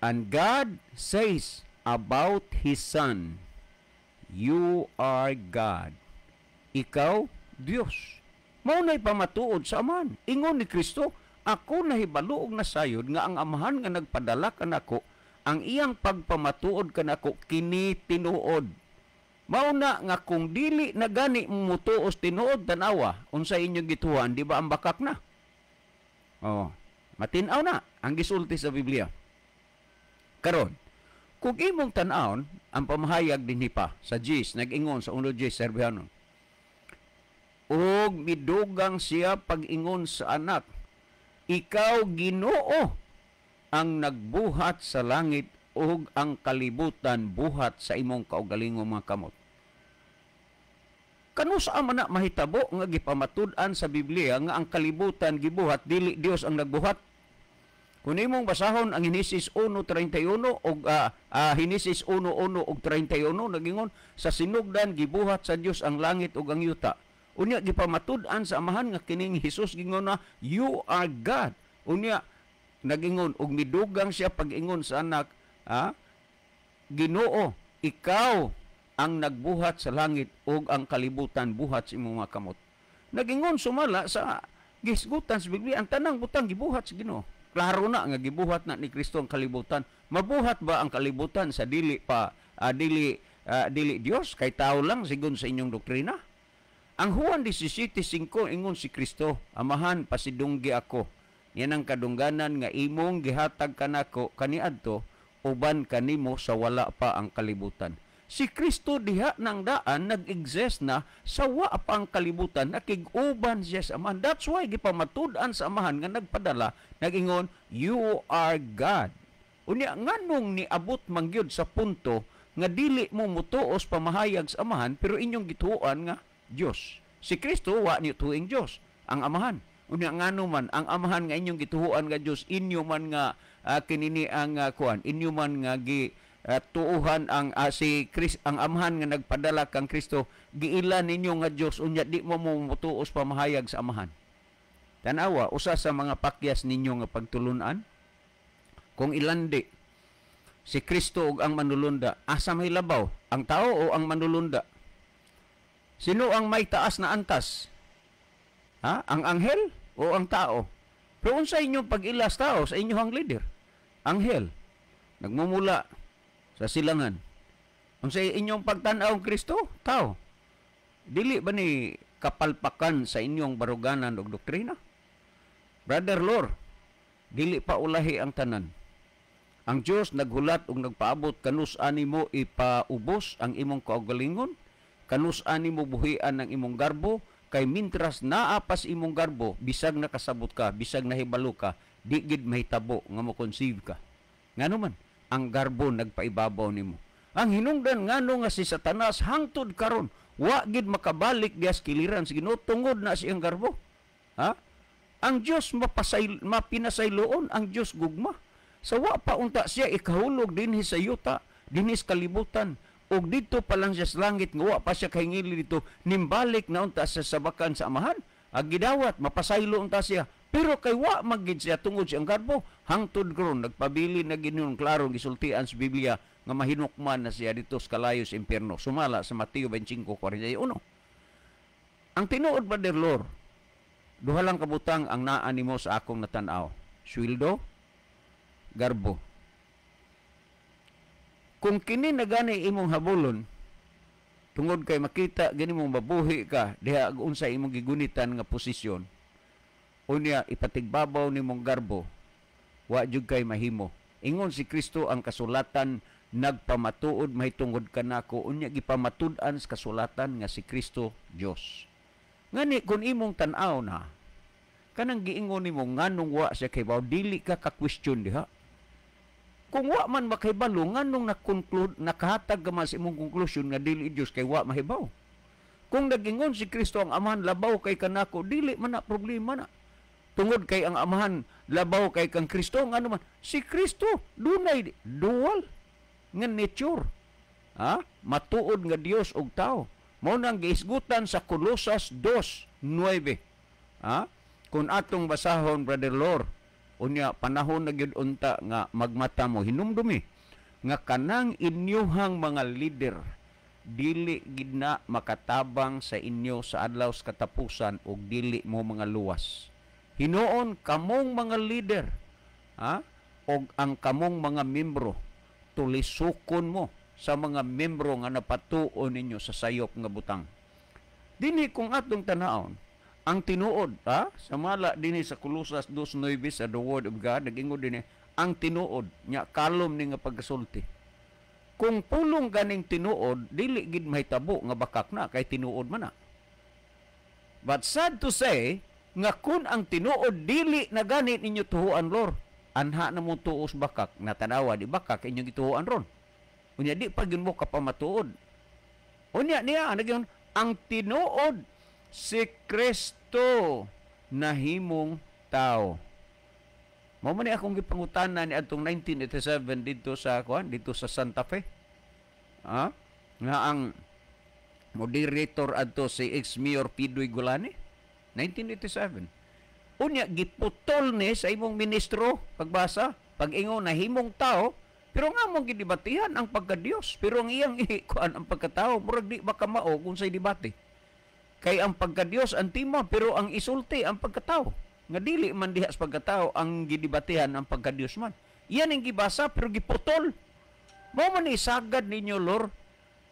"And God says about His Son, 'You are God.'" Ikaw, Dios. Mao na'y pamatuod sa Amahan. Ingon ni Kristo, "Ako nahibalo og nasayod nga ang Amahan nga nagpadala kanako, ang iyang pagpamatuod kanako kini tinuod." Mao na nga kung dili na gani mutuos tinuod, tanawa unsa inyong gituhan, di ba ang bakak na? Oh, matin-aw na ang gisulti sa Biblia. Karon, kung imong tan-awon ang pamahayag dinhi pa sa Gis, nag-ingon sa 1 Gis Serbiano, ug midugang siya pag-ingon sa anak, "Ikaw, Ginoo, ang nagbuhat sa langit ug ang kalibutan buhat sa imong kaugalingong mga kamot." Kanusa man na mahitabo nga gipamatud-an sa Biblia nga ang kalibutan gibuhat, dili Dios ang nagbuhat? Kung imong basahon ang Henesis 1:31 og Henesis 1:1 og 31, nagingon, sa sinugdan gibuhat sa Dios ang langit ug ang yuta. Unya gipamatud-an sa Amahan nga kining Hesus gingon na, "You are God." Unya nagingon og midugang siya pag-ingon sa anak, "Ginoo, ikaw ang nagbuhat sa langit ug ang kalibutan buhat sa imong mga kamot." Nagingon sumala sa gisgutan sa Biblia, ang tanang butang gibuhat sa Ginoo. Klaro na nga gibuhat na ni Kristo ang kalibutan. Mabuhat ba ang kalibutan sa dili pa dili Dios, kay tao lang sigon sa inyong doktrina? Ang Juan 17:5, ingon si Kristo, "Amahan, pasidunggi ako. Yan ang kadungganan nga imong gihatag kanako kaniadto, uban kanimo sa wala pa ang kalibutan." Si Kristo diha nang daan nag-exist na sa wa pa ang kalibutan, nakig-uban siya sa Amahan. That's why gipamatud-an sa Amahan nga nagpadala, nagingon, "You are God." Unya nganong niabot man gyud sa punto nga dili mo mutuos pamahayag sa Amahan pero inyong gituoan nga Dios? Si Kristo wa niyo tuing Dios ang Amahan. Unya ngano man ang Amahan nga inyong gituoan nga Dios, inyo man nga kinini ang kuan, inyo man nga gi tuuhan ang si Chris, ang Amahan nga nagpadala kang Kristo, giila ninyo nga Dios, unya di mo mutuos pamahayag sa Amahan? Tanawa usa sa mga pakyas ninyo nga pagtulunan. Kung ilandi si Kristo ug ang manulunda, asa may labaw, ang tao o ang manulunda? Sino ang may taas na antas? Ha? Ang anghel o ang tao? Pero unsa inyong pag-ilas tao sa inyong leader? Anghel nagmumula sa silangan. Unsa inyong pagtan-aw Kristo? Tao. Dili ba ni kapalpakan sa inyong baruganan og doktrina? Brother Lord, dili pa ulahi ang tanan. Ang Dios naghulat og nagpaabot kanus animo ipaubos ang imong kaugalingon, kanus animo buhian ang imong garbo, kay mintras naa pas imong garbo, bisag nakasabot ka, bisag nahibalo ka, di gid mahitabo nga mo-conceive ka. Ngano man, ang garbo nagpaibabaw nimo. Ang hinungdan ngano nga si Satanas hangtod karon wa gid makabalik dias kiliran sa Ginoo tungod na siyang garbo. Ha? Ang Dios mapinasayloon, ang Dios gugma. Sa wa pa unta siya ikahulog dinhi sa yuta, dinhi sa kalibutan, ug didto pa lang siya sa langit nga wa pa siya kahingili dito, nimbalik na unta sa sabakan sa Amahan. Ag gidawat mapasaylo unta siya. Pero kay wa magid siya tungod siyang garbo, hangtod karon nagpabili na ginon klaro gisultian sa Biblia nga mahinukman na siya dito sa kalayo sa impierno, sumala sa Mateo 25:41. Ang tinuod, Brother Lord, duha lang kabutang ang naa nimo sa akong natan-aw: sweldo, garbo. Kung kini na gani imong habulon, Tungod kay makita gani mo mabuhi ka diha unsa imong gigunitan nga posisyon. Unya ipatigbabaw nimong garbo, wa jud kay mahimo. Ingon si Kristo, ang kasulatan nagpamatuod mahitungod kanako. Unya gipamatud-an sa kasulatan nga si Kristo Dios. Ngani kung imong tan-aw na kanang giingon nimo nganong wa siya kahibaw, dili ka ka-question diha. Kung wa man makahibalo, nganong na-conclude, nakahatag ka man sa imong conclusion nga dili Dios kay wa mahibaw? Kung nagingon si Kristo ang Amahan labaw kay kanako, dili man na problema na. Tungod kay ang Amahan labaw kay kang Kristo, ngano man si Kristo dunay dual nga nature. Ha? Matuod nga Dios ug tao. Mao nang giisgutan sa Colosas 2:9. Ha? Kung atong basahon, Brother Lor, unya panahon na gyud unta nga magmata mo, hinumdumi nga kanang inyuhang mga leader dili gid na makatabang sa inyo sa adlaw sa katapusan ug dili mo mga luwas. Hinuon kamong mga leader, ha? Og ang kamong mga membro, tulisukon mo sa mga membro nga napatuon ninyo sa sayop nga butang. Dinhi kung atong tanawon ang tinuod, ha? Samala dinhi sa Colosas 2:9 sa the Word of God, nag-ingon dinhi ang tinuod nya kalom ni nga pagkasulti. Kung pulong ganing tinuod, dili gid mahitabo nga bakak na kay tinuod man na. But sad to say nga kun ang tinuod dili na gani ninyo tuhuan, Lord, anha na mo tuos bakak, natanawa di bakak inyong gituhuan ron. Unya di pa gyud mo kapamatuod. Unya niya nagyon ang tinuod si Kristo nahimong tao. Mao man ni akong gipangutana ni adtong 1987 didto sa kuan, didto sa Santa Fe. Ha? Nga ang moderator adto si ex-mayor Pidoy Gulani, 1987. Unya giputol ni sa imong ministro pagbasa, pag-ingon nahimong tao, pero nga mong gidebatihan ang pagka-Dios, pero ang iyang ikuan ang pagkatao, murag di ba kamao kung say debate. Kay ang pagka-Dios ang tema, pero ang isulti ang pagkatao. Nga dili man diha sa pagkatao ang gidebatihan ang pagka-Dios man. Iyan ang gibasa pero giputol. Mao man isagad ninyo, Lord,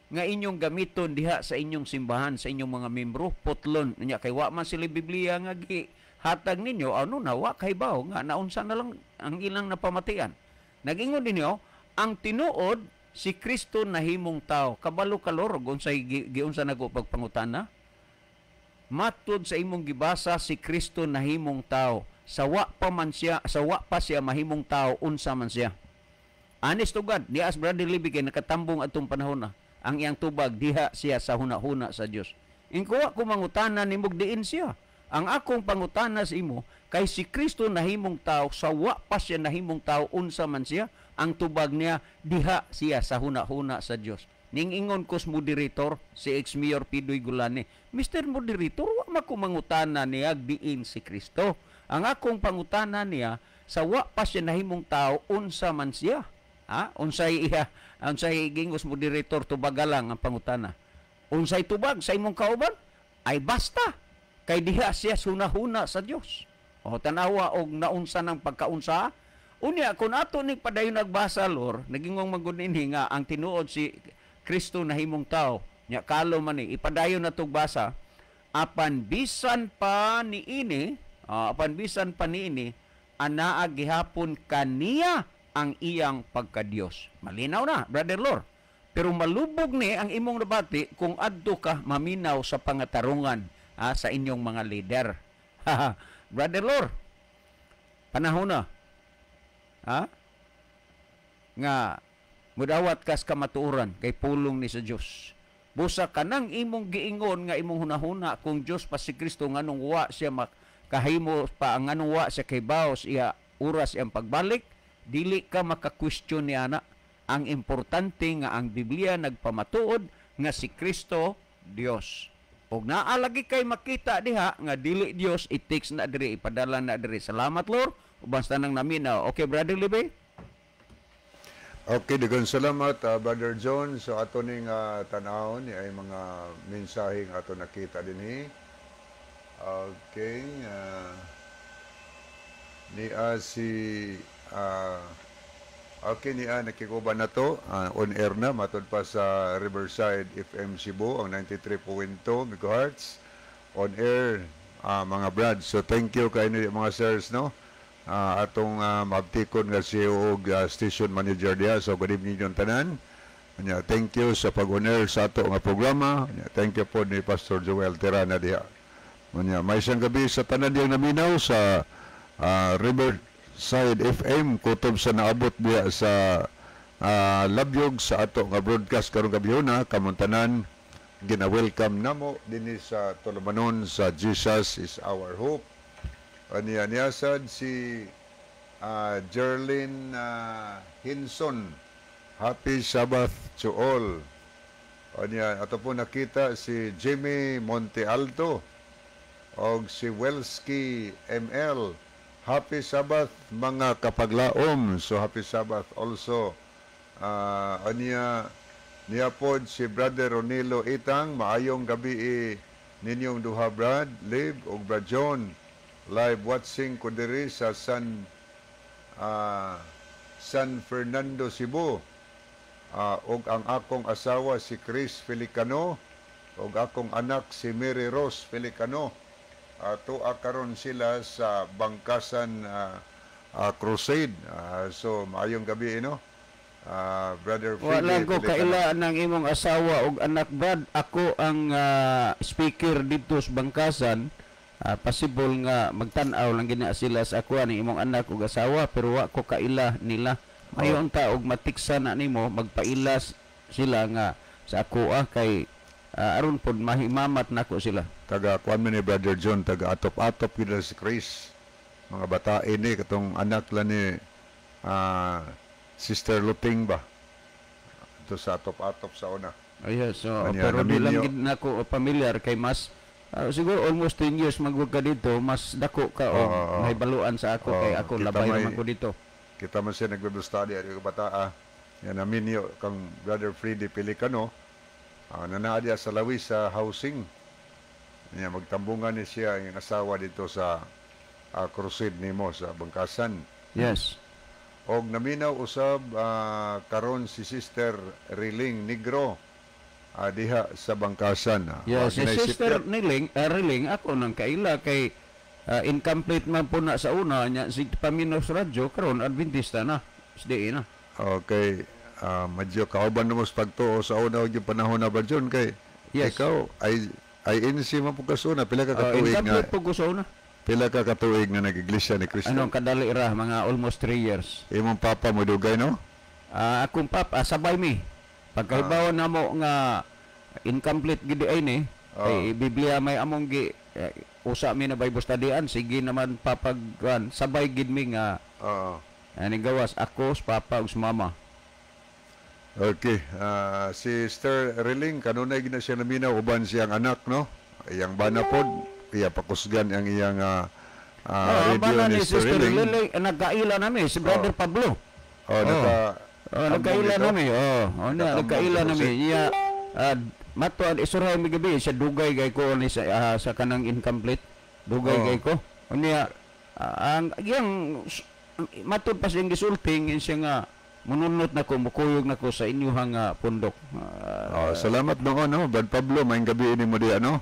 nga inyong gamiton diha sa inyong simbahan, sa inyong mga membro, putlon. Nya kay wa man sila Biblia nga gihatag ninyo, ano na wa kay bawo nga naunsa na lang ang ilang napamatian. Nagingon ninyo ang tinuod si Kristo nahimong tao. Kabalo ka, Lord, unsay giunsa nako pagpangutana? Matud sa imong gibasa si Kristo nahimong tao. Sa wa pa man siya, sa wa pa siya mahimong tao, unsa man siya? Honest to God, niya as Brother Libby kay nakatambong atong panahon na. Ang iyang tubag diha siya sa huna-huna sa Dios. Ingkuha ko mangutana nimog diin siya. Ang akong pangutana sa imo kay si Kristo nahimong tao, sa wa pa siya nahimong tao, unsa man siya? Ang tubag niya diha siya sa huna-huna sa Dios. Ning ingon ko sa moderator si ex-mayor Pidoy Gulani, Mr. Moderator, wa man ko mangutana niya diin si Kristo. Ang akong pangutana niya sa wa pa siya nahimong tao, unsa man siya? Ha? Unsay iya, unsay gingos moderator, tubaga lang ang pangutana. Unsay tubag sa imong kauban? Ay basta kay diha siya sunahuna sa Dios. O tanawa og naunsa ng pagkaunsa. Unya kun ato ning padayon nagbasa, Lord, nagingong magud ninhi nga ang tinuod si Kristo nahimong tao. Nya kalo man ni ipadayon na tog basa, apan bisan pa niini, apan bisan pa niini anaa gihapon kaniya ang iyang pagkadiyos. Malinaw na, Brother Lord. Pero malubog ni ang imong nabati kung adto ka maminaw sa pangatarungan, sa inyong mga leader. Brother Lord, panahon na, ha? Nga mudawat kas kamatuoran kay pulong ni sa Dios. Busa kanang imong giingon nga imong hunahuna kung Dios pa si Kristo, nganong wa siya makahimo pa, nganong wa siya kaybaw iya oras iyang pagbalik, dili ka maka-question ni ana. Ang importante nga ang Biblia nagpamatuod nga si Kristo Dios. Og naa lagi kay makita diha nga dili Dios, i-text na diri, ipadala na diri. Salamat, Lord. Uban sa tanang naminaw. Okay, Brother Libby? Okay, daghang salamat, Brother John. So ato ning tan-awon ni ay mga mensahe nga ato nakita dinhi. Okay, niya si Okay niya, nakikuban na to, on air na matod pa sa Riverside FM Cebu ang 93.2 megahertz on air, mga brad. So thank you kay ni mga sirs, no. Atong maabtikon nga CEO og station manager diha. So good evening yung tanan. Nya, thank you sa pag-on air sa ato nga programa. Nya, thank you po ni Pastor Joel Tirana diha. Nya, may isang gabi sa tanan diyang naminaw sa Riverside FM kutob sa naabot diha sa labyog sa ato nga broadcast karong gabi na. Kamong tanan gina-welcome namo dinhi sa tulumanon sa Jesus is Our Hope. Aniya niyasad si Jerlyn Hinson. Happy Sabbath to all. Aniya ato po nakita si Jimmy Monte Alto og si Welski ML. Happy Sabbath, mga kapaglaom. So happy Sabbath also. Aniya niya pod si Brother Ronilo Itang, maayong gabi ninyong duha, Brad Liv ug Brad John. Live watching ko diri sa San Fernando, Cebu. Og ang akong asawa si Chris Felicano og akong anak si Mary Rose Felicano. Tuwa karon sila sa Bangkasan Crusade. So maayong gabi, no? Brother Wala Freddy ko Felicano. Kaila ng imong asawa og anak, Brad. Ako ang speaker dito sa Bangkasan. Possible nga magtan-aw lang gina sila sa ako ni imong anak ug asawa, pero wa ko kaila nila. Mayon ta og matiksa na nimo magpaila sila nga sa ako kay aron pod mahimamat nako sila. Taga kuan man ni Brother John, taga atop-atop gyud si Chris. Mga batae ni katong anak lang ni Sister Luting ba? Ito sa atop-atop sa una. Oh, yes, so, Anya, pero di lang naminyo. gid nako familiar kay mas siguro almost 10 years magwag ka dito, mas dako ka o Oo, oo. mahibaluan sa ako Oo, kay ako kita labay naman ko dito. Kita man siya nag-Bible study ari bata. Yan naminyo kang Brother Freddy Pelicano. Nanaa diya sa Lawi sa housing. Nya magtambungan ni siya ang asawa dito sa crusade nimo sa Bangkasan. Yes. Og naminaw usab karon si Sister Riling Negro diha sa Bangkasan. Yes, si Wa Sister ginay Niling, Riling ako nang kaila kay incomplete man po na sa una nya si Paminos Radyo karon Adventista na. SDA na. Okay, medyo kauban mo sa pagtuo sa una og yung panahon na ba John kay ikaw ay INC man pud ka sa una, pila ka katuig nga Incomplete po ko sa una. Pila ka katuig nga nag-iglesia ni Kristo? Anong kadali ra, mga almost 3 years. Imong papa mo dugay, no? Akong papa sabay mi. Pagkahibaw na mo nga incomplete gid ay ni, kay Biblia may among gi usa mi na Bible studyan, sige naman papagkuan, sabay gid mi nga ani gawas ako sa papa ug sa mama. Okay, si Sister Riling kanunay gid na siya naminaw uban siyang anak, no? Iyang bana pod, iya pakusgan ang iyang Oh, radio bana ni ni Sister Sister Riling. Riling, nagkaila nami si Brother Pablo. Oh, naka Oh, nagkaila dito? nami. Oh, oh na, Nakatambong nagkaila dito nami. si- Iya mato isuray mi gabi siya dugay kay ko ni sa kanang incomplete. Dugay kay ko. Unya ang iyang matud pa siyang gisulting siya nga mununot na ko, mukuyog na ko sa inyuhang pundok. Oh, salamat noon, no? Brad Pablo, maayong gabi ini mo diha, no?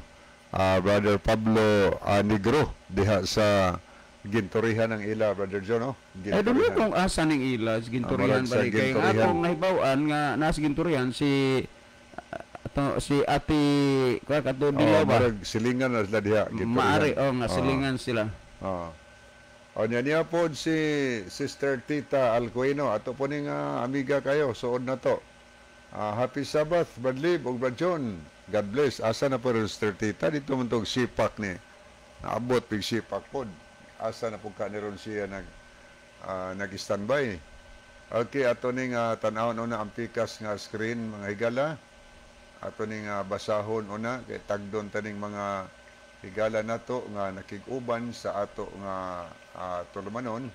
Brother Pablo Negro diha sa Gintorihan ng ila, Brother John, no? I don't know Gintorihan. kung asa ning ila, sa Gintorihan Murag ba sa ni kay Gintorihan. akong nahibaw-an nga nasa Gintorihan si ato, si Ate kuya kato Oh, Dilaw ba? murag silingan na sila diha, Gintorihan. Maari oh nga silingan sila. Oo. O niya niya po si Sister Tita Alcuino. Ato po ning amiga kayo. Suod na to. Happy Sabbath, Brad Lib ug Brad John. God bless. Asa na po rin Sister Tita? Dito man tong sipak ni. Naabot pig sipak po. Asa na po ka ni ron siya nag-standby. Okay, ato ning tan-awon una ang pikas nga screen, mga higala. Ato ning basahon una kay tagdon taning mga higala nato nga nakig-uban sa ato nga tulumanon.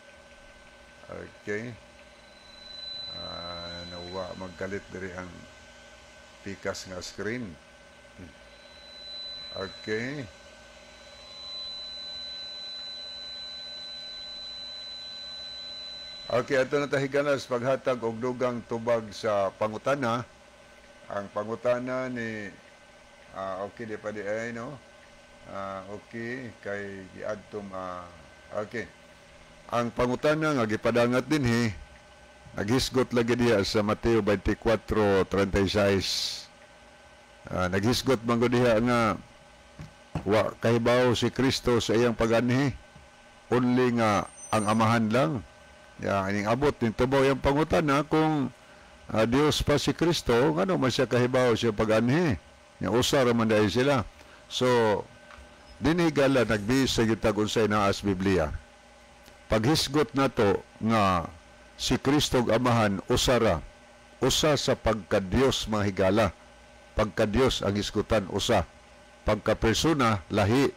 Okay. Nawa magkalit diri ang pikas nga screen. Okay. Okay, ato na ta, higala, sa paghatag og dugang tubag sa pangutana. Ang pangutana ni okay di pa di ay, no? Okay kay giadtom okay. Ang pangutana nga gipadangat dinhi, naghisgot lagi diha sa Mateo 24:36. Naghisgot man gud diha nga wa kahibaw si Kristo sa iyang paganhi, only nga ang Amahan lang. Ya, ining abot ning tubaw yung pangutana kung Dios pa si Kristo, ngano man siya kahibaw siya paganhi? Nya usa ra man dahil sila. So dinhi, higala, nagbihis sa gyud unsay naa sa Biblia. Paghisgot nato nga si Kristo ug Amahan usa ra, usa sa pagka-Dios, mga higala. Pagka-Dios ang hisgutan, usa. Pagka-persona, lahi.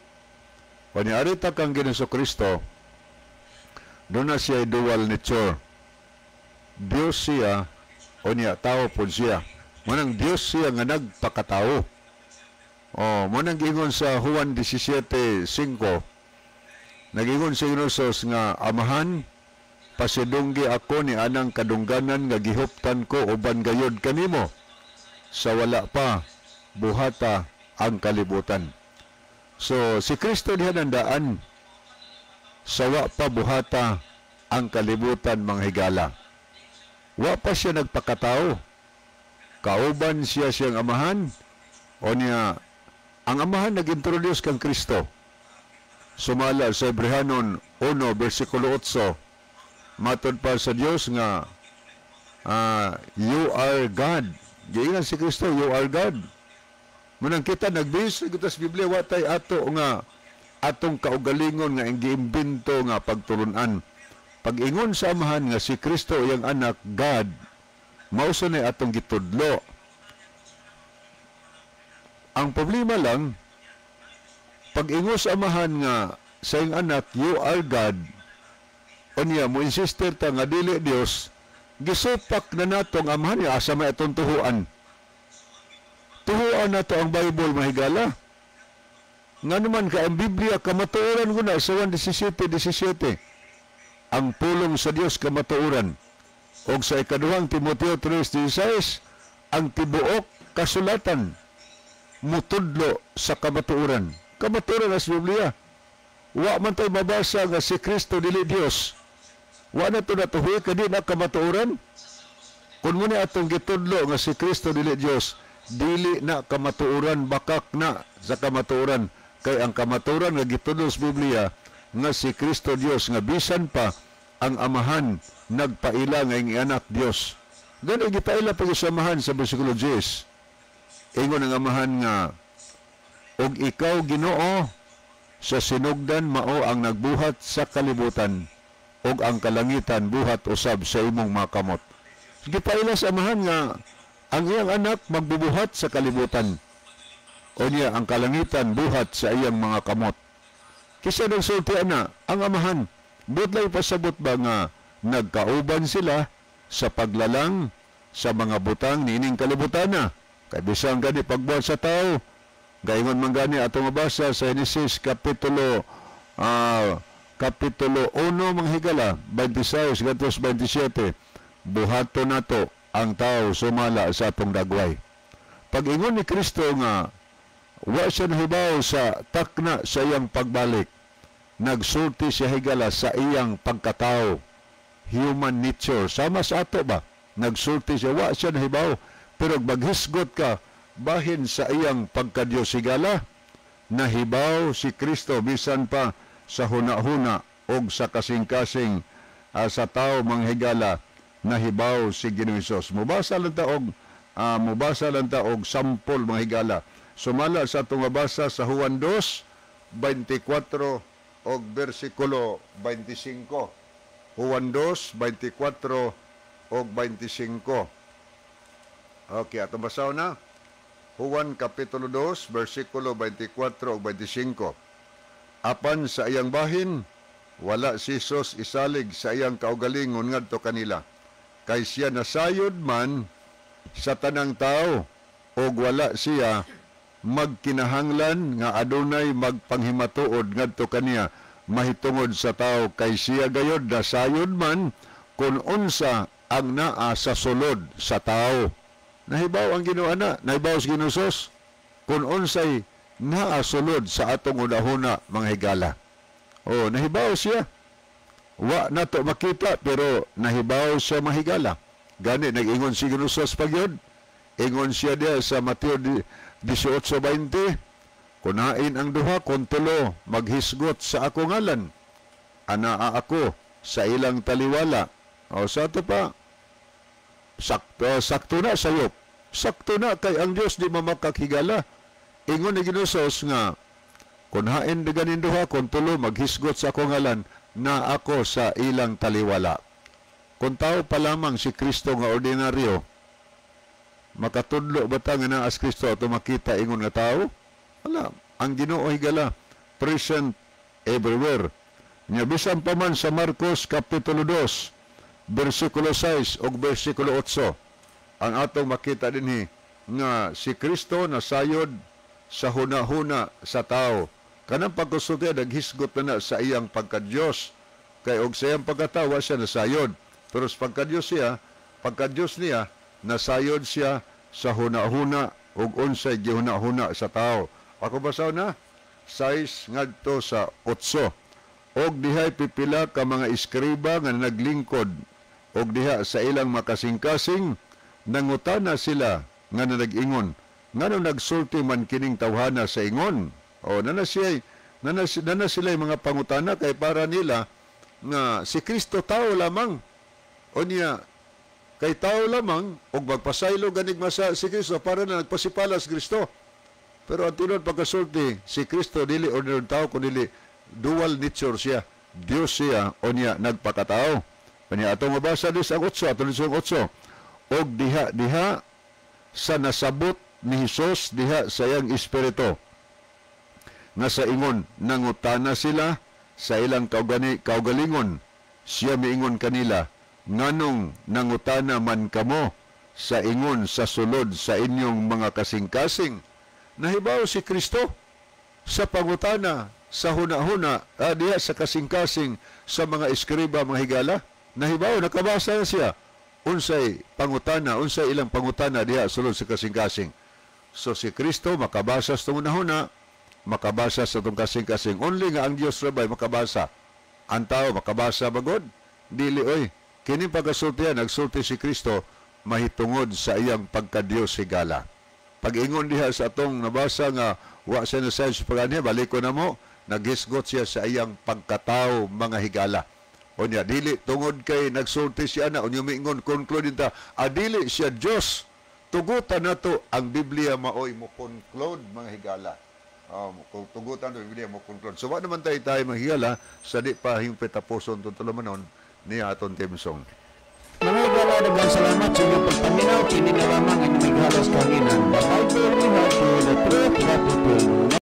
Kanya arita kang Ginoong Kristo, doon na siya dual nature. Dios siya, o niya, tao po siya. Manang Dios siya nga nagpakatao. Oh, manang giingon sa Juan 17:5. Nagingon si Jesus nga, "Amahan, pasidunggi ako ni anang kadungganan nga gihuptan ko uban gayod kanimo sa wala pa buhata ang kalibutan." So si Kristo diha nandaan sa wa pa buhata ang kalibutan, mga higala. Wa pa siya nagpakatao. Kauban siya siyang Amahan o niya ang Amahan nag-introduce kang Kristo. Sumala sa Hebrehanon 1 versikulo 8, matod pa sa Dios nga "You are God." Giingan si Kristo, "You are God." Munang kita nagbihis sa sa Biblia, wa tay ato nga atong kaugalingon nga giimbento nga pagtulunan. Pag-ingon sa Amahan nga si Kristo iyang anak, God, mao sa na atong gitudlo. Ang problema lang, pag-ingon sa Amahan nga sa iyang anak, "You are God," unya mo insister ta nga dili Dios, gisupak na nato ang Amahan niya. Asa may atong tuhuan? Tuhuan nato ang Bible, mga higala. Nga naman ka ang Biblia kamatuoran ko na sa 1:17:17. Ang pulong sa Dios kamatuoran. Og sa ikaduhang Timoteo 3:16, ang tibuok kasulatan mutudlo sa kamatuoran. Kamatuoran sa Biblia. Wa man tay mabasa nga si Kristo dili Dios. Wa na to natuhoy kadi na kamatuoran. Kung mo ni atong gitudlo nga si Kristo dili Dios, dili na kamatuoran, bakak na sa kamatuoran. Kay ang kamatuoran nga gitudlo sa Biblia nga si Kristo Dios, nga bisan pa ang Amahan nagpaila nga ing anak Dios. Gani gipaila pa sa Amahan sa bersikulo 10. Ingon ang Amahan nga, "Og ikaw, Ginoo, sa sinugdan mao ang nagbuhat sa kalibutan, ug ang kalangitan buhat usab sa imong mga kamot." Gipaila sa Amahan nga ang iyang anak magbubuhat sa kalibutan. O niya ang kalangitan buhat sa iyang mga kamot. Kisa nagsulti ana ang Amahan. Buot lang pasabot ba nga nagkauban sila sa paglalang sa mga butang niining kalibutan na. Kay bisan gani pagbuhat sa tao, gaingon man gani atong mabasa sa Genesis kapitulo 1, mga higala, 26 ngadto 27, buhaton nato ang tao sumala sa atong dagway. Pag-ingon ni Kristo nga wa siya nahibaw sa takna sa iyang pagbalik, nagsulti siya, higala, sa iyang pagkatao, human nature, sama sa ato ba? Nagsulti siya, wa siya nahibaw. Pero maghisgot ka bahin sa iyang pagkadiyos, higala, nahibaw si Kristo bisan pa sa huna-huna og sa kasing-kasing sa tao, mga higala, nahibaw si Ginoong Hesus. Mubasa lang ta og sample, mga higala. Sumala sa atong mabasa sa Juan 2, 24 og bersikulo 25. Juan 2, 24 og 25. Okay, atong basahon na. Juan Kapitulo 2, versikulo 24 ug 25. Apan sa iyang bahin, wala si Jesus isalig sa iyang kaugalingon ngadto kanila. Kay siya nasayod man sa tanang tao ug wala siya magkinahanglan nga adunay magpanghimatuod ngadto kaniya mahitungod sa tao, kay siya gayod nasayod man. kung unsa ang naa sa sulod sa tao. Nahibaw ang Ginoo ana, nahibaw sa Ginoo Sos kung unsay naa sulod sa atong hunahuna, mga higala. O nahibaw siya. Wa nato makita pero nahibaw siya, mga higala. Gani nag-ingon si Ginoo Sos pagyud. Ingon siya diya sa Mateo 18:20, kunain ang duha kon tulo maghisgot sa ako ngalan, anaa ako sa ilang taliwala. O sa ato pa, sakto na sayop. Sakto na kay ang Dios di mamakakhigala. Ingon ni Ginoo Sos nga kunhain ganin duha kon tulo maghisgot sa ako ngalan, na ako sa ilang taliwala. Kung tao pa lamang si Kristo nga ordinaryo, makatudlo ba ta nga naa si Kristo ato makita ingon nga tao? Wala. Ang Ginoo, higala, present everywhere. Nya bisan pa man sa Marcos kapitulo 2 bersikulo 6 ug bersikulo 8, ang atong makita dinhi nga si Kristo nasayod sa hunahuna sa tao. Kanang pagkasulti naghisgot na sa iyang pagka-Dios, kay og sa iyang pagkatao siya nasayod, pero sa pagka-Dios siya, pagka-Dios niya nasayod siya sa hunahuna ug unsay gihunahuna sa tao. Ako basaw na 6 ngadto sa 8. Og dihay pipila ka mga eskriba nga naglingkod og diha sa ilang makasingkasing nangutana sila nga nag-ingon, ngano nagsulti man kining tawhana sa ingon? O nana sila mga pangutana kay para nila nga si Kristo tao lamang. O niya kay tao lamang og magpasaylo ganig masa si Kristo para na nagpasipala si Kristo. Pero ang tinuod pagkasulti, si Kristo dili ordinary tao kundi dual nature siya. Dios siya o niya nagpakatao. Kanya atong mabasa dis ang 8, atong ang 8. Og diha sa nasabot ni Hesus diha sa iyang espiritu nga sa ingon nangutana sila sa ilang kaugalingon. Siya miingon kanila, nganong nangutana man kamo sa ingon sa sulod sa inyong mga kasing-kasing? Nahibaw si Kristo sa pangutana sa huna-huna diha sa kasing-kasing sa mga eskriba, mga higala. Nahibaw, nakabasa na siya unsay pangutana, unsay ilang pangutana diha sulod sa kasing-kasing. So si Kristo makabasa sa hunahuna, makabasa sa itong kasing-kasing. Only nga ang Dios rabay makabasa. Ang tao makabasa bagod? Dili oy. Kini pagkasultian, nagsulti si Kristo mahitungod sa iyang pagka-Dios higala. Pag-ingon diha sa atong nabasa nga wa siya nasayod sa pag-aniya, balik ko na mo, naghisgot siya sa iyang pagkatao, mga higala. O niya, dili tungod kay nagsulti siya na, unya miingon, conclude ta, adili siya Dios. Tugutan na to ang Biblia maoy mo conclude, mga higala. Tugutan ang Biblia mo conclude. So, wa naman tayo mga higala, sa di pa hingpit tapuson itong tulumanon niya aton team song. Mga higala, daghang salamat sa inyong pagpaminaw. Kini na lamang ang inyong halos kanginan. The Bible, we have to the truth, that